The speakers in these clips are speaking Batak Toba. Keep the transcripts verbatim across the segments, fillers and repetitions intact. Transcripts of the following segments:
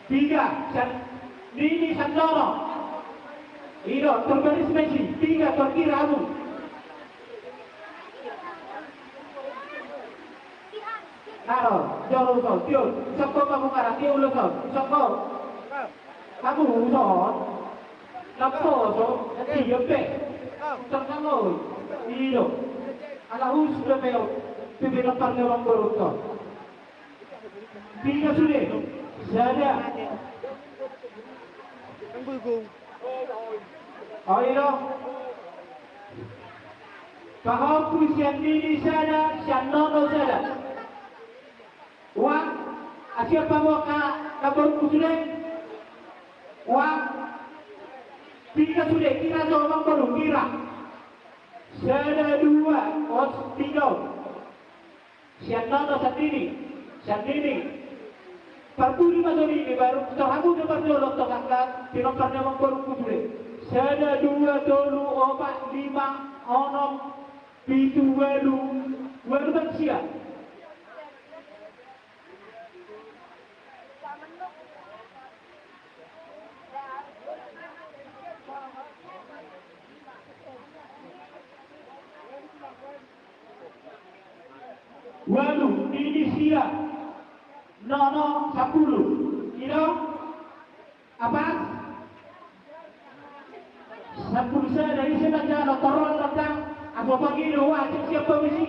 Piga, Sian Nini Sandono. I do, terbaris ma i, piga, terkira hamu. Naro, jolo ulos on, tio, sokko ma mungara, tio ulos on, sokko. Hamu ulos on. Naposo, tio pe. Terkalo, i do. Ala ulos dope on, tu pinompar ni amangborungkon. Piga sude? Sada. Oi do. Pahompu Sian Nini sada, Sian Nono sada. Uang, asi apa mo ka na borungku sude? Uang, piga sude, kira jo amangboru, kira. Sada, dua, os, piga. Sian Nono, Sian Nini, Sian Nini. Parpudi ma jo Nini, baru tor hamu do parjolo, tor angka pinompar ni amangborungku sude. Sada, dua, tolu, opat, lima, onom, pitu, ualu, ualu ma sian. Ualu, Nini sia, Nono sampulu. I do? Apas? Sampulu sada, ise manjalo, torol, landang. Apo pangido, wah, cek siap posisi.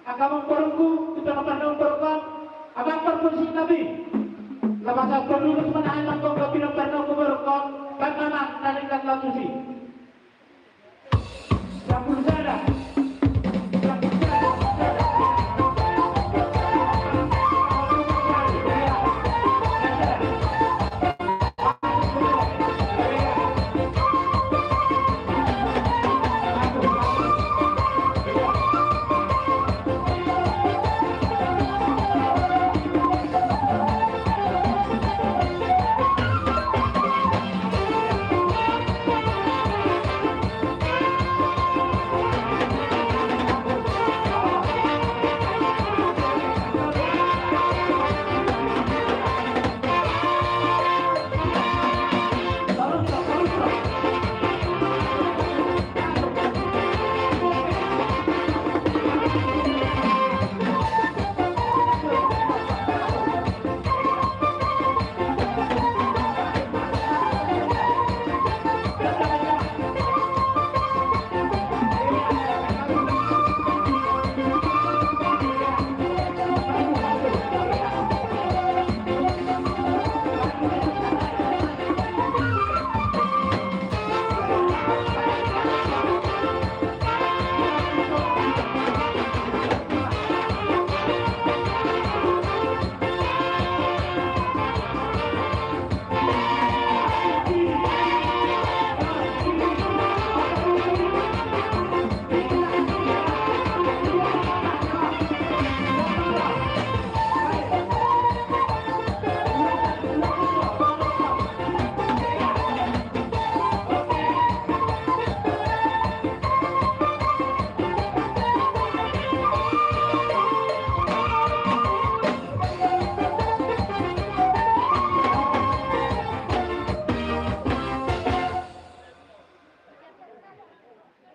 Angka amangborungku, tu pinompar ni amangborungkon. Abang parposisi nami. Lapasan parlurus ma na hami, angka pinompar ni amangborungkon. Bang mamang, na denggan laos tusi.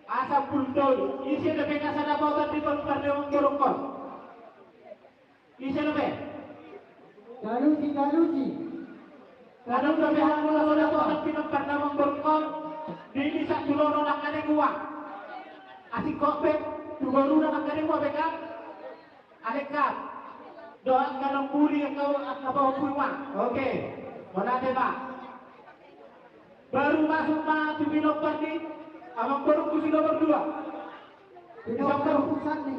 Asa pultol, ise dope na sada botan di pinompar ni amangborungkon? Ise dope? Talusi, talusi. Talusi dope, hamu na sada botan pinompar ni amangborungkon. Di, di sahat tu Nono nangkaning uang. Asing kopet, tu boruna nangkaning uang, beka. Alekap. Dohot angka na umbuli, angka, angka pahompu i ma. Oke. Mauliate ma. Baru masuk ma tu pinompar ni amangborungku si nomor dua. Pinompar pusat ni.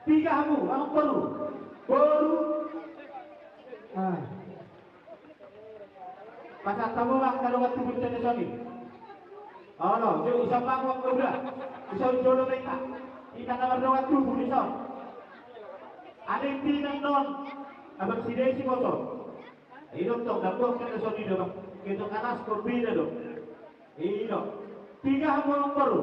Piga hamu, amangboru? Boru. Ah. Pasahat hamu ma angka dongan tubu tu tenda soni. Olo, jo, isomba hamu angka uda. Dison jolo ma hita. Hita na mardongan tubu dison. Alai intina annon, abang si Desi boso. I do tong, dapot kan dison i do, bang. Keto kalas kombina do. I do. Piga hamu amangboru?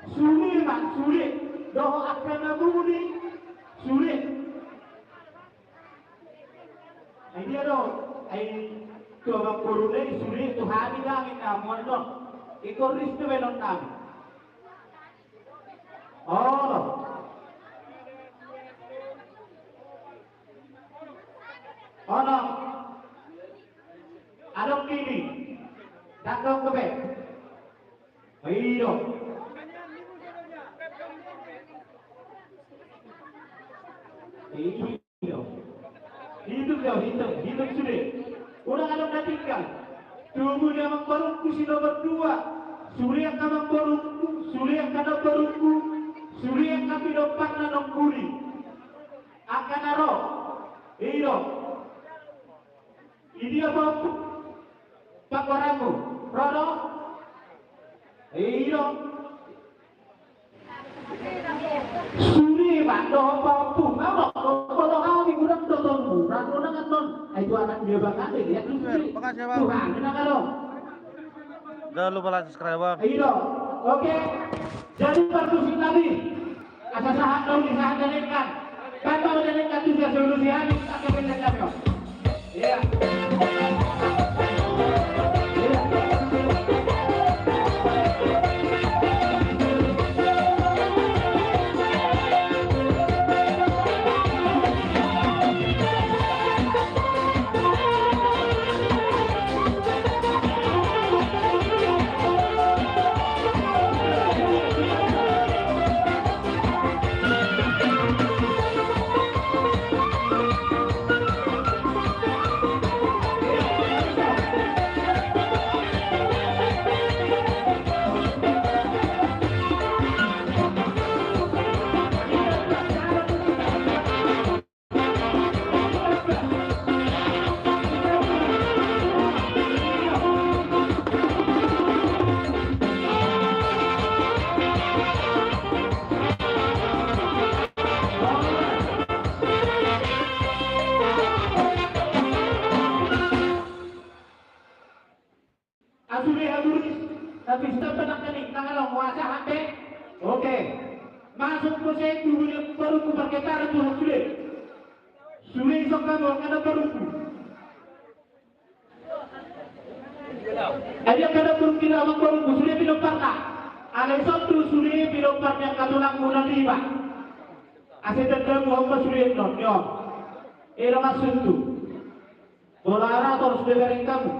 Sude ma, sude. Dohot angka na buni, sude. Ai dia do, ai tu amangboruna i sude tu hami dang inna mual do. Ingkon ris tu baenon nami. Olo. Olo. Adong nini. Dang dong dope. Ido. Ido. Hitung do, hitung, hitung sude. Unang adong na tinggal. Tubu ni amangborungku si nomor dua. Sude angka amangborungku, sude angka namborungku, sude angka pinomparna na umbuni. Angka na ro. Ido. Idia pahompu? Panggoaranmu ro do? Ido. Sude ma dohot pahompu. Molo hami godang do tonggu, ranu nangan non. Ai tu anak dia bakal ya. Makasih, Bang. Tuhan, kenapa dong? Jangan lupa like, subscribe, Bang. Ido. Oke. Jadi parmusik tadi. Asa sahat do, disahat dengkan. Kan mau dengkan tu dia solusi hari, kita ke pendek kami. Iya. Iya. Asude haburis, tapi sudah pernah kali, tangan lo muasa hande. Oke. Masuk ke saya dulu yang baru ku pakai taruh tuh sudah. Sudah isok kamu, kada baru ku. Aja kada baru ku, amangborungku, sudah pinomparna. Alai isok tu sudah pinomparna angka tulangmu na lima. Asa denggan mu, apa sudah non, yo. Ero masuk tu. Bola arator sude bereng kamu.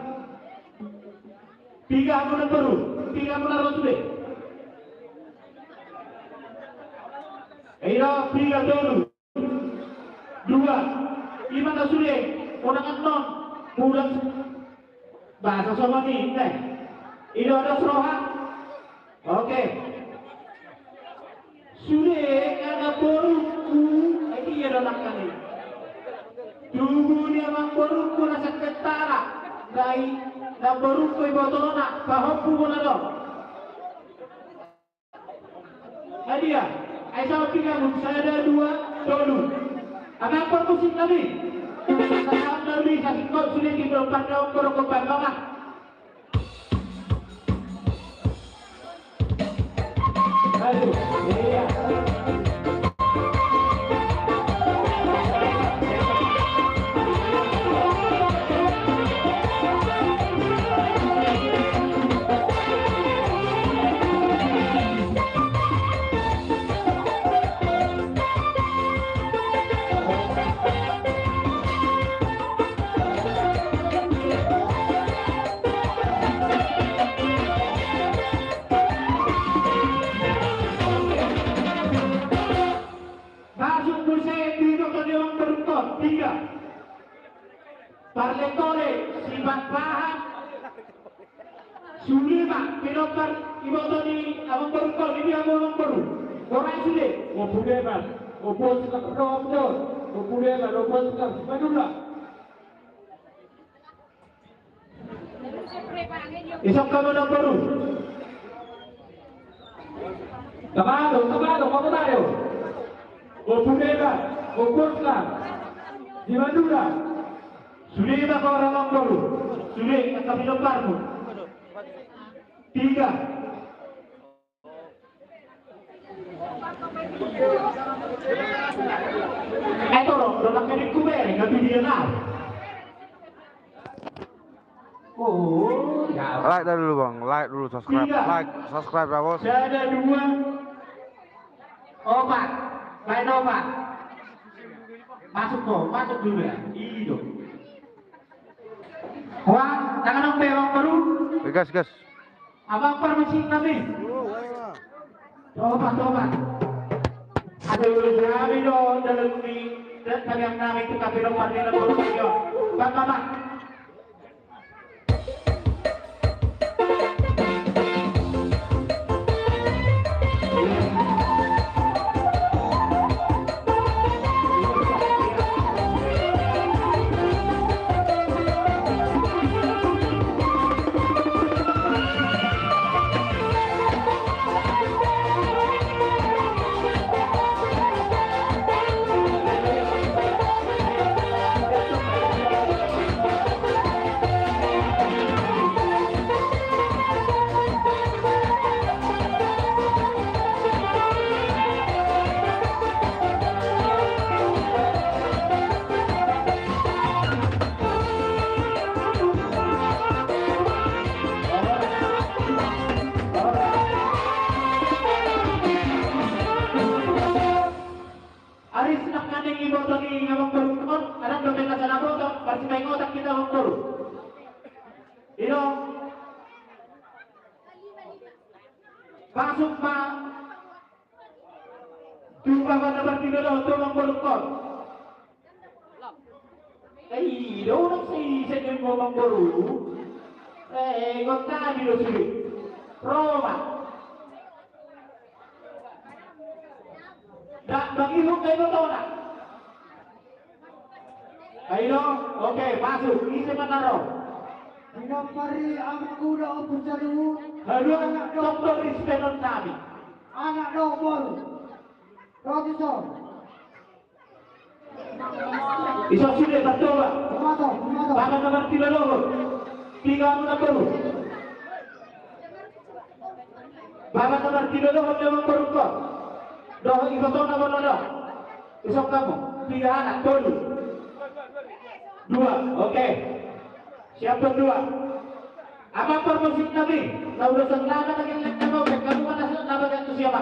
Piga hamu na baru, piga hamu na ro sude. Ira piga, tolu, dua, lima na sude. Unang annon. Bulan bahasa Somoni, eh. Ira ada seroha. Oke. Sude, anak borungku, ai dia do nangkali. Tubu ni amangborungku na sangketara, dai, namborungku ibotona, pahompu bona do. Ai dia, ai samping kamu, sada, dua, tolu. Amangborungku sing tadi. Samping tadi, sasingkot sude di depan daun borungku bambang. Masuk muse di dokter di amangborungkon, tiga. Parlentore, sifat paham. Sude ma, pinompar, iboto ni amangborungkon, di amangboru. Borai sude. Ompu Deman, Ompu Oscar, Ompu Deman, Ompu Oscar, Madura. Isok kamu na baru. Tabado, tabado, kamu tayo. Ompu Deman, Ompu Oscar, di Madura. Sude ma, kau orang baru. Sude, angka pinomparmu. Tiga. Eh, tolong, tolong, kan di kuberi, nggak video now. Oh, ya. Like dah dulu, Bang. Like dulu, subscribe. Tiga. Like, subscribe ya, Bos. Sada, dua. Opat. Lain opat. Masuk, Bos. Masuk dulu ya. Ini dong. Wah, tangan, Bang, Bang, baru. Oke, gas, gas. Amang parmusik nami. Tobat, tobat. Ate, ulos nami do dalam ni, dan tangiang nami tu kafe lo parni na bos yo. Bang, bang, bang. Aris, nangkaning iboto ni amang boru on, adong dope na sada boto, marsipaingotan hita amang boru. Ino. Masuk ma. Tu baba na martinodohon tu amang boru on. Eh, i do unang sai sejen amang boru. Eh, got tadi do sude. Roma. Dak bagi huk kai botona. Ayo, oke, masuk. Ise ma na ro? Ino pari amang kuda ompun jalu. Halo, anak dokter Rispenon kami. Anak dokter. Roti so. Iso sude, Bartoba. Tomato, tomato. Baba na martinodohon. Tiga amang boru. Baba na martinodohon dia amang boru on. Dohot ibotona molo adong. Iso hamu. Tiga anak, tolu. Dua, oke. Siap, dua. Amang parmusik nami, na ulos nami na gelleng na gobek, hamu ma na so na bagian tu siapa?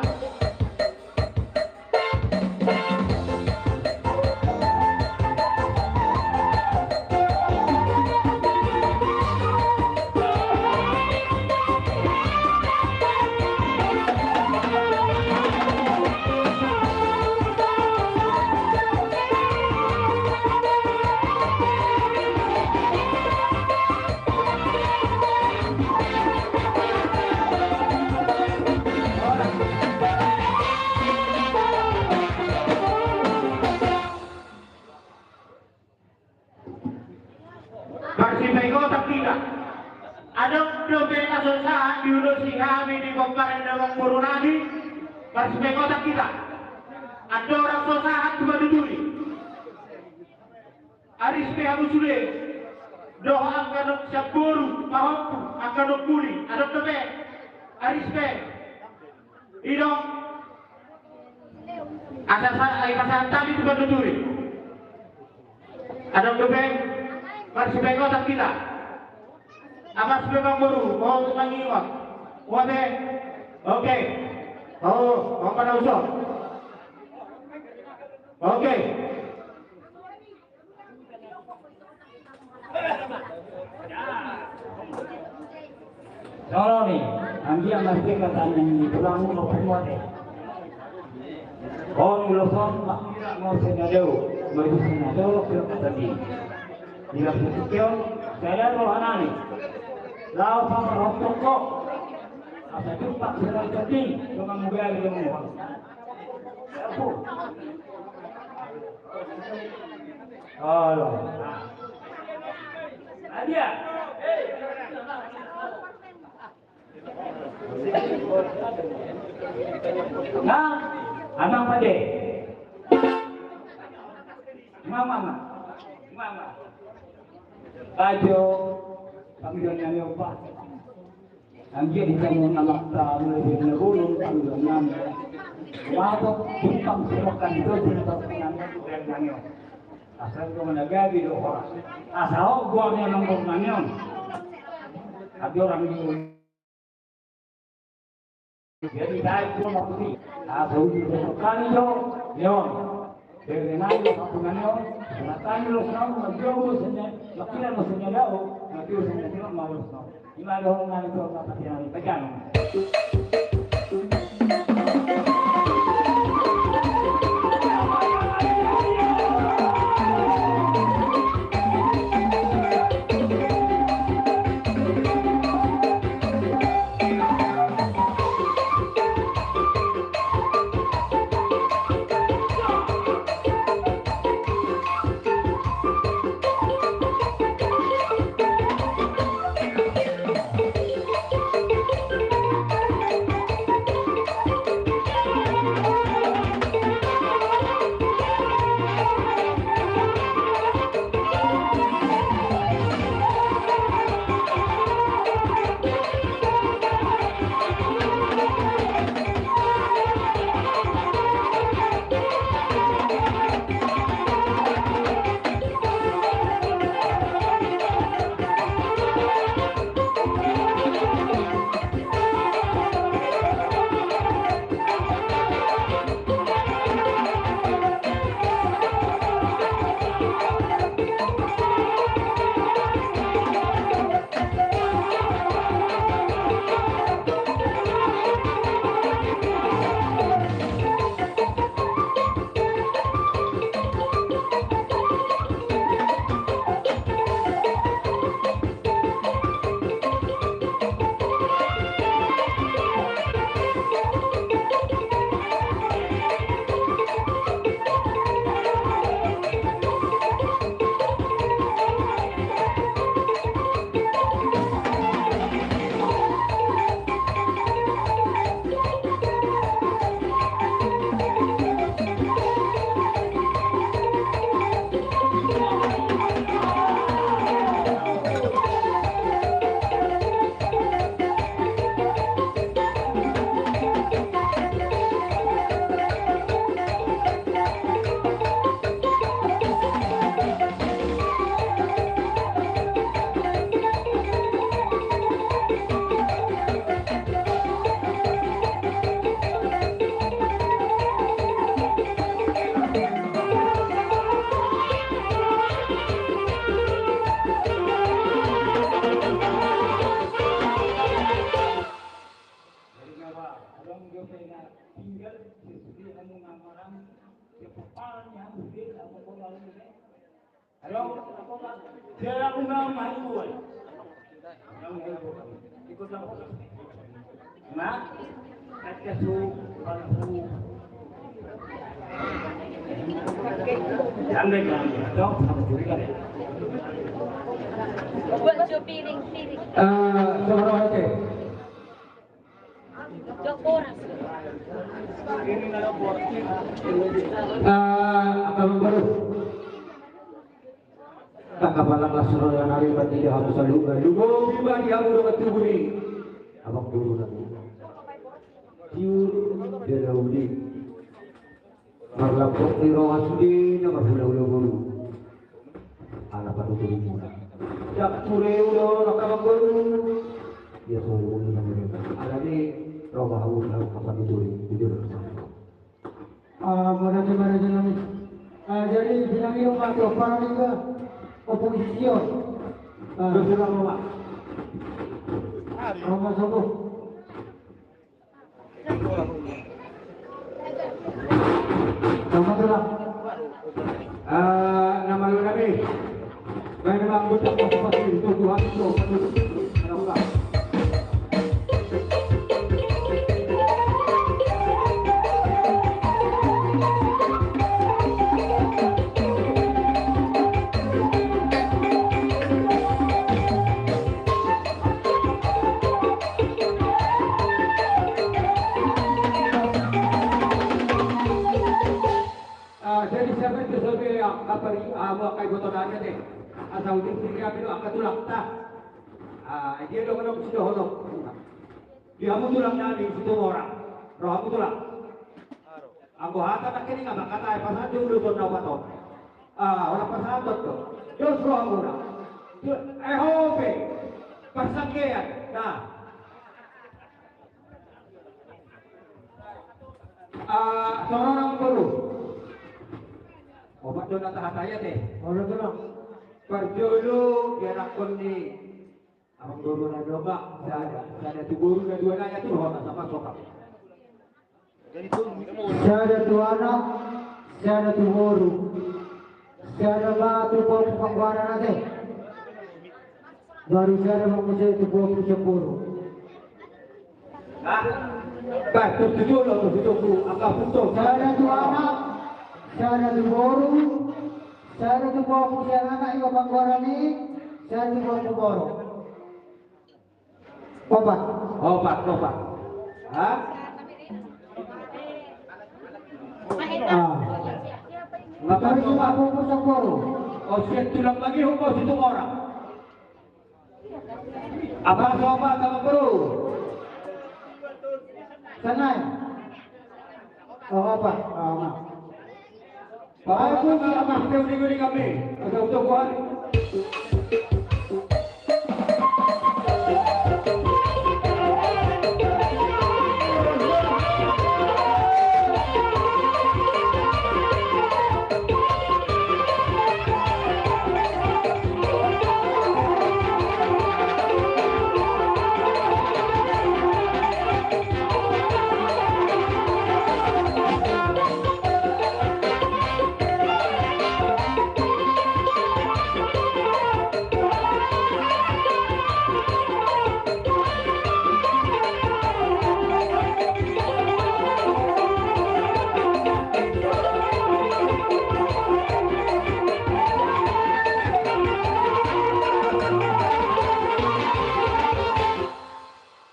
Marsipaingotan hita. Adong dope na so sahat diulosi hami di pomparan ni amang boru nami. Marsipaingotan hita. Andorang so sahat tu baduduri. Aris pe hamu sude. Dohot angka na sian boru, pahompu, angka na muli. Adong dope. Aris pe. I do. Asa sa, ai pasahat hami tu baduduri. Adong dope. Marsipaingotan hita. Apas pe amang boru, mau mangingot. Ua be. Oke. Oh, mau pada usah. Oke. Songon i, anggiat ma singkat hami tulang, ulos on ma ate. On ulos on ma kira mau senadau, mau senadau lo kira kata di. Di dalam sekian, saya rohanani. Lau sama rontok kok. Asa jumpa senadau di, dengan muda di rumah. Halo. Adia. Nah, amang pade. Mama, mama. Mama. Ajo, kami dengan nyoba. Anggiat di kamu nama tamu lebih nebulung kami dengan. Wato bukan selokan itu, bukan selokan itu. Asal kau menagapi do horas. Asal kau buangnya nongkrong nanion. Tapi orang di Jadi, dai tu maksud ni. Ah, so, itu kali do, Leon. Dari nai lo satu nani on, natani lo satu, na dia lo senya, na kira lo senya dao, na dia lo senya kira mau lo satu. Ima do nani tu, na tapi nani pegang. Jadi, nyawa adong dope na tinggal, sesuai anu na marang, sepaparan ni hamu sude, anu kau lalu sude. Adong, jala unang mahibuan. Unang mahibuan. Ikut aku. Nah, kata su, bang su. Sampai ke adong, sama curiga deh. Buat jo piring, piring. Eh, seberapa, oke. Ah, apa baru? Tak kapalang las roda nari, bati di hamu saluhutna, lumobi ma di hamu dongan tubu ni abang boru nami. Tiur dia daudi. Marlambok ni roha sude na marhulahula boru. Ala panuturi muna. Dak ture ulo raka mangolu. Ia so ulo na muna. Ala ni roha ulo na panuturi. Jujur. Ah, muna di mana jalan ni. Ah, jadi bilang iyo ma tu para liga oposisi. Ah. Betul apa, Pak? Roha satu. Selamat ulang. Eh, na malo nami. Baik, memang betul, pasti, pasti, itu Tuhan itu. Selamat ulang. Ah, jadi siapa itu saudara yang apa di, ah, mau kai botol aja deh. Asal di sini kami lo angkat tulang tah. Ah, dia dong dong sudah hodok. Di hamu tulang nami situ orang. Roha hamu tulang. Anggo hata nangkining, mangkatai pasahat jolo tu na opat on. Ah, ora pasahat tu. Dos rohamuna. Eho pe. Parsangkean. Nah. Ah, songon on boru. Opat do na tahatai ate. Olo tulang. Parjolo dianakhon ni amangboru na dua, sada, sada tu boru, na dua nai, atur hona sama sopak. Sada tu anak, sada tu boru. Sada ma tu panggoaran ate. Baru sada ma muse tu panggoaran boru. Hah? Bah, tu, tu, tu, tu, tu, tu, angka punto. Sada tu anak, sada tu boru, sada tu panggoaran anak, iba panggoaran i, sada tu panggoaran boru. Opat. Opat, opat. Hah? Ah. Ngapa? Terus opat. Apa pun sepuluh. Oh, siap tulang lagi, hukum situ orang. Apa so opat, apa bro? Sanai. Oh, opat. Oh, maaf. Bagus, apa yang diberi kami? Ada utuh kuat.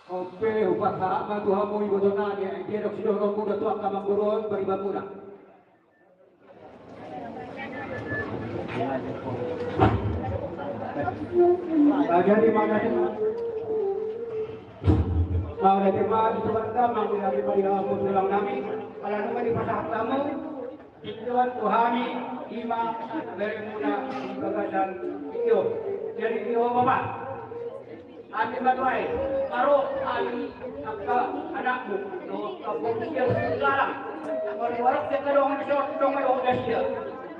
Ope, hupasahat ma tu hamu iboto nami, anggiat didok sidohononmuna tu angka amangboru on, paribanmuna. Jadi, mauliate ma di Tuhanta, mauliate ma di hamu tulang nami, ala nunga dipasahat hamu tindoan tu hami, ima beremuna di bagasan video. Jadi, di ho bapa. Hami ma tuai, ro hami angka anakmu, dohot angka boru sian Singgalang. Molo di warok sian Kadongan, di son, dong ma dohot nasida.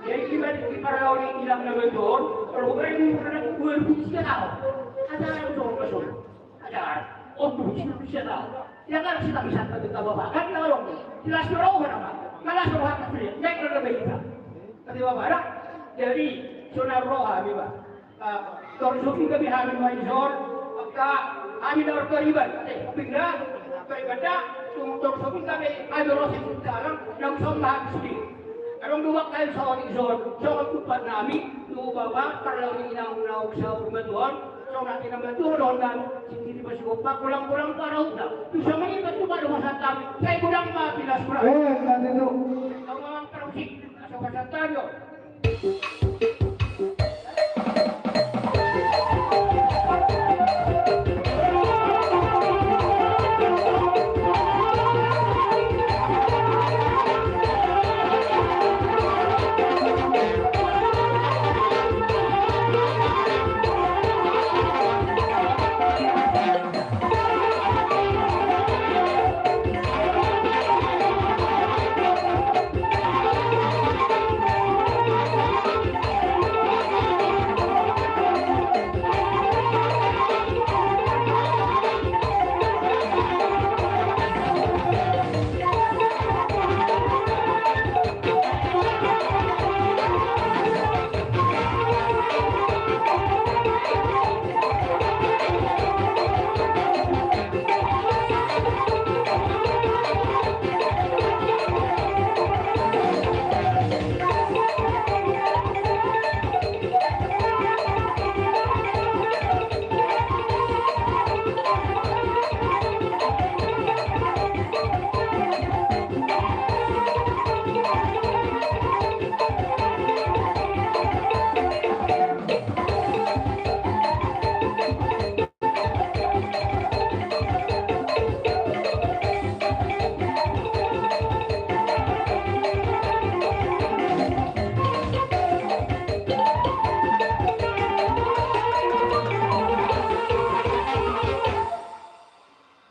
Jadi, ima di parlao ni inang na beton, ro beremuna dua ribu sian aho. Acara on songon na songon. Acara on dua ribu sian aho. Ia kan sita bisa tadi taba bagan na dong. Jelas do roha nama. Jelas roha tapi. Naik na baik kita. Tadi bapak ada. Jadi, sonar roha hami ma. Ah, tor sopi gabe hami ma dison, angka hami na marpariban, eh, pindah, paribanda, tor sopi gabe hami ro Singgalang, nang son ma hami sude. Adong do bangka hami saotik dison, songon tumpak nami, tu bapa, parlao ni inang na saur matua on, songon na pinamatuhon nami, sititi pasigompa, golang-golang parauta. Tu songon i ma tu pado masa kami, sai godang ma pilas-pilas. Eh, nanti tu. Kau mamang parusik, asa pasantabi on.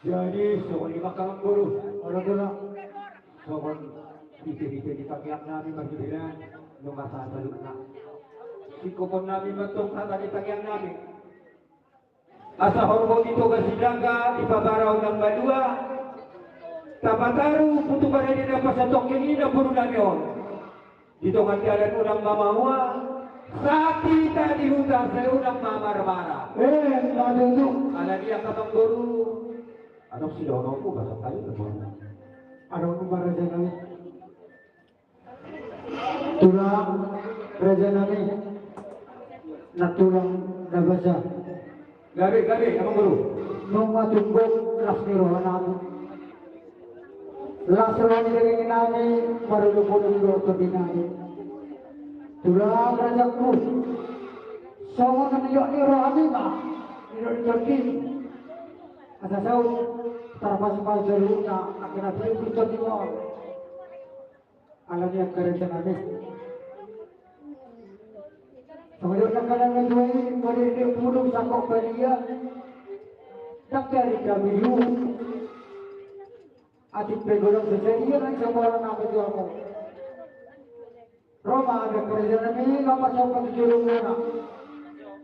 Jadi songon i ma, amang boru. Ora, ora. Songon hite-hite di tangiang nami marhite na nunga sahat saluhutna. Singkopon nami ma antong hata di tangiang nami. Asa horbo di Toga Sinaga, di pabara unang malua, tapataru putu parade na pasatongkin i namboru nami on. Di tonga ni dalan unang ma mamoa, sahat hita di huta sai unang ma marmara. Eh, na tutu. Alani i, amang boru, adong sidohononku, basak tali na boru. Adong ma, raja nami. Tulang, raja nami, na tulang na basa. Gabe, gabe, amang boru. Nunga tumgok las ni roha nami, las roha ni daging nami, marolopolop do tondi nami. Tulang, rajaku, songon na nidok ni rohami ma nidok ni tondimi. Asa saut tarpasupasu saluhutna angka na pinungkun tondimi on. Alani i, angka raja nami, songon na nidok ni angka na tuatua i, molo di bulung sangkot badia, ndang jadi hami luhut. Atik pe godang so sadia nang sabola nami tu hamu. Ro ma, angka raja nami, laho pasahat tu jolongmuna.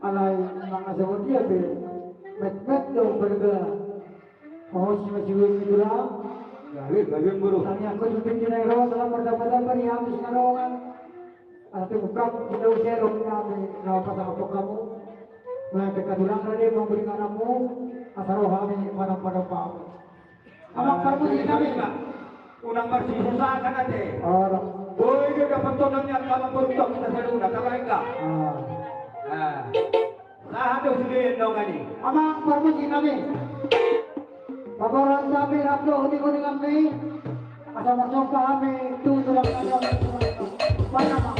Alai manang songon dia pe, metmet do balga. Hohom ma siuhut ni tulang. Gabe, gabe, amang boru. Tangiangkon tu tingki na i ro, salam martamba-tamba di hamu sinarongan. Asa tung ungkap di na use ro nami na pasahathon hamu. Nunga pe, angka tulang, rade ma muli ngananmu, asa ro hami manang panompa hamu. Amang parmusik nami. Unang marsisusaan ate. Ora. Boi do dapotan ni angka amang boru, tong hita saluhutna, tabaen, angka. Ah. Ah. Sahat do sude dongan i. Amang parmusik nami, paboa hami rap do uninguninganmi, asa marsomba hami tu tulang nami. Baen, amang.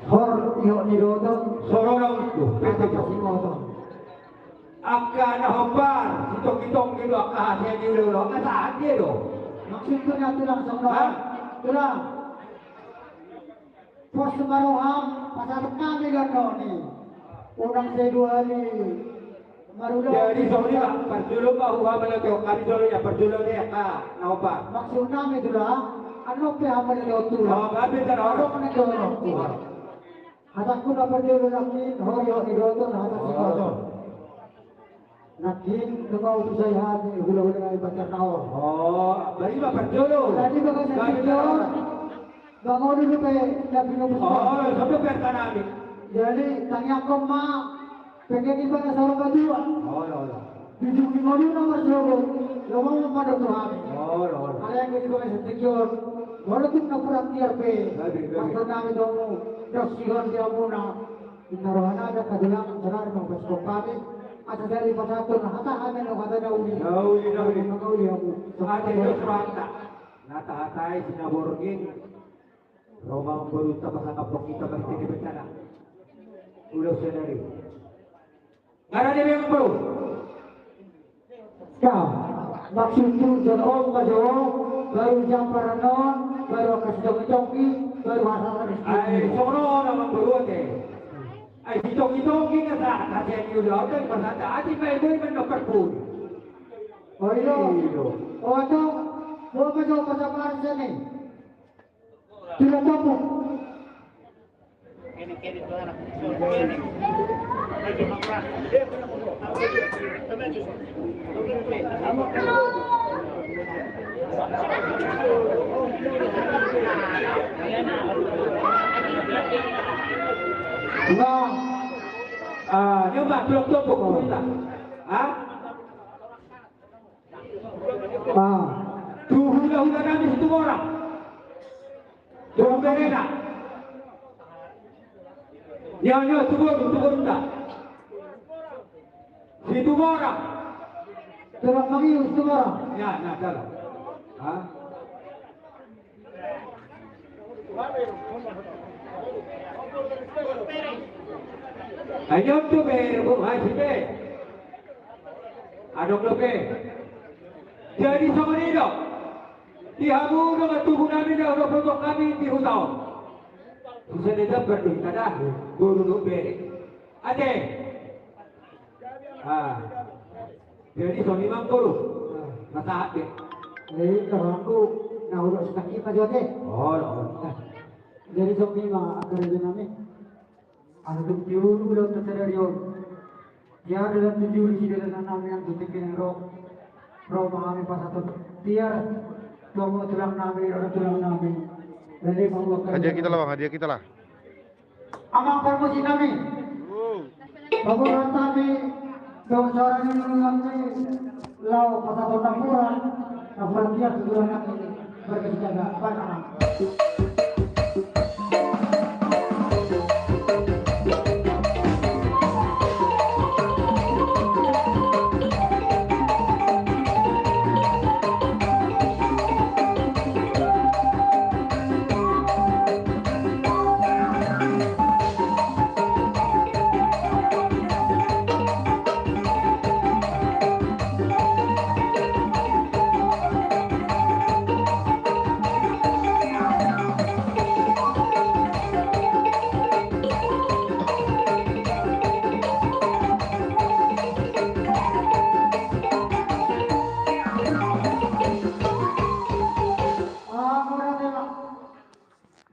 Hor, ihot ni doton. Songon on tu, pete jo. Angka na hombar, sitongkitongki do angka hasia ni ulaon, angka sahat dia do. Maksudna tulang songon on. Hah? Tulang. Pos ma roham, pasahat nami do annon i. Unang sai dua hali. Jadi songon i ma, parjolo ma huhamalatehon hami songon i, parjolo ni angka na hombar. Maksud nami tulang, annon pe hamalatehon tulang. Oh, nggak bisa, no. Annon pe hamalatehon tulang. Hatangku na parjolo nangkin, hor, ihot ni doton, hata singkoto. Nangkin, nunga hupusai hami, hulahula nami pansarian on. Oh, bari ma parjolo. Jadi bagas na singkoto. Bang, olo dope, tapi nunggu. Oh, sampai bertanami. Jadi, tangiangkon ma, pengen ibadah saur matua. Oh, iya, iya. Dijungi ngolu nama sogo, lo mau pada Tuhan. Oh, iya, iya. Alai yang jadi pengen setinggi on, walaupun na kurang tiar pe. Baik, baik. Maksud nami domu, dos sihon di amuna. Inna rohana ada kadulang, benar mau beskop kami. Asa dari pasahaton, hata hami no kata na uli. Na uli, na uli. Na uli, amu. Ada dos ranta. Na tahatai sinaborgin. Roma mamboru ta pasangap hita martini bencana. Ulos sadari. Ngarani memang bro. Ya, maksudku jon on ma jo, baru jamparan on, baru angka sitongkitongki, baru hasahat. Ai, songon on amang boru ate. Ai, sitongkitongki na sa, kasi ani udah, udah, pasada, ati main boy main nomor pun. Oh, iya. Iya. Oh, atau, mau ma jo pasahaton sini. Tidak tahu. Nah, ah, nyoba blok topuk kita. Hah? Ah. Tu hulahula nami Situmorang. Tu berena. Nyo, nyo, tu boru, tu boru ta. Situmorang. Tulang Mangiu, Situmorang. Ya, na, dalam. Hah? Ayo tu be, bu, hai si be. Adong dope. Jadi songon i do. Di hamu do matuhu nami na dohot hami di huta on. Susah de dapat do hita da. Boru dohot bere. Ate. Ah. Jadi songon i ma boru. Masa ate. Eh, terangku. Na udah setengah ma jo ate. Oh, oh. Jadi songon i ma angka raja nami. Asa dung tiur do tasadari on. Tiar do tu tiur si dalan nami nang tu tingki nang ro. Ro ma hami pasahaton tiar. Tu amang tulang nami, ro tulang nami. Jadi mau. Hadiah kita lah, Bang, hadiah kita lah. Amang parmusik nami. Paboa hami, dohot saudara nami, laho pasahaton napuran, napuran tiar tu tulang nami. Berkesijaga, baik, amang.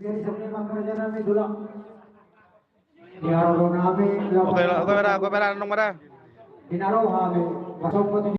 Jadi songon i ma angka raja nami tulang. Di aro nami. Oke, oke, mera, oke, mera, nong mera. Di na ro hami. Pasok.